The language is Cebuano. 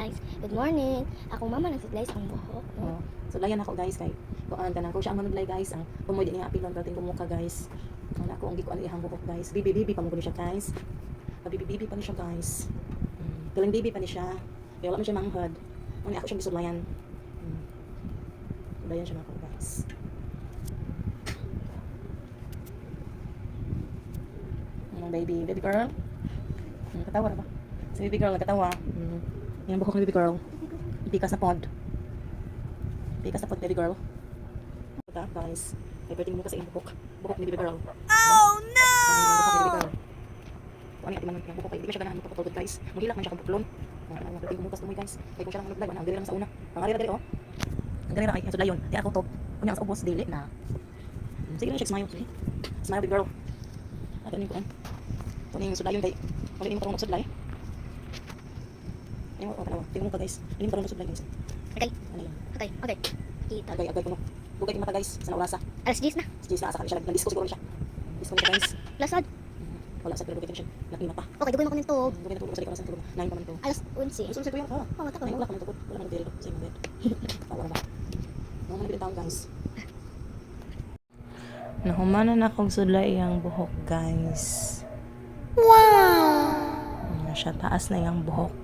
Guys. Good morning. Akong mama nagsuklay sa akong buhok. Oh. So layan ako, guys, kay kuan kanang kung siya ang manudlay, guys, ang tumoy di niya apilon pero kumuka, guys. Ang ako ang gikuan iyang buhok, guys. Bibi bibi pa mo siya, guys. Bibi bibi pa ni siya, guys. Galing bibi pa ni siya. Kaya wala man siya manghod. Ano ako siyang gisudlayan. Sudlayan siya nako, guys. Baby, baby girl. Katawa ra ba? Si baby girl nagkatawa. Yung buhok ni baby girl. Pikas na pod. Pikas na pod, baby girl. Ito, guys. Ay, pwede mo kasi yung buhok. Buhok ni baby girl. Oh no! Ano yung buhok ni baby girl? Kung ano yung atiman yung buhok kay hindi ko siya ganahan magpapatulog, guys. Muhilak man siya kung buklon. Ano, ano, pwede kumukas tumoy, guys. Kay kung siya lang manuglay, wala, ang dili lang sa una. Ang arira dili oh. Ang dili ra ay sudlayon. Di ako top. Kunya sa ubos dili na. Sige lang siya smile. Sige. Smile, baby girl. Ato ni kuan. Ito ni yung sudlayon kay wala ni mo karong magsudlay. Ay mo, oh, tanawa. Tingnan mo ka, guys. Hindi mo karong magsudlay, guys. Okay. Ano yun? Okay. Kita. Agay, agay kuno. Dugay kay mata, guys. Sa naurasa. Alas 10 na. Si Jis na asa ka siya nag-disco siguro siya. Disco niya, guys. Lasad. Wala sa pero dugay kay siya. Nakima pa. Okay, dugay mo ko nito. Dugay na tulog sa likod sa tulog. 9 pa man to. Alas 11. Gusto sa tuyo ka. Oh, mata ko. Ay, wala ka man tukod. Wala man diri sa imong bed. Tawa ra ba? Mo man taon, guys. Nahumanan akong sudlay iyang buhok, guys. Wow! Na siya, taas na iyang buhok.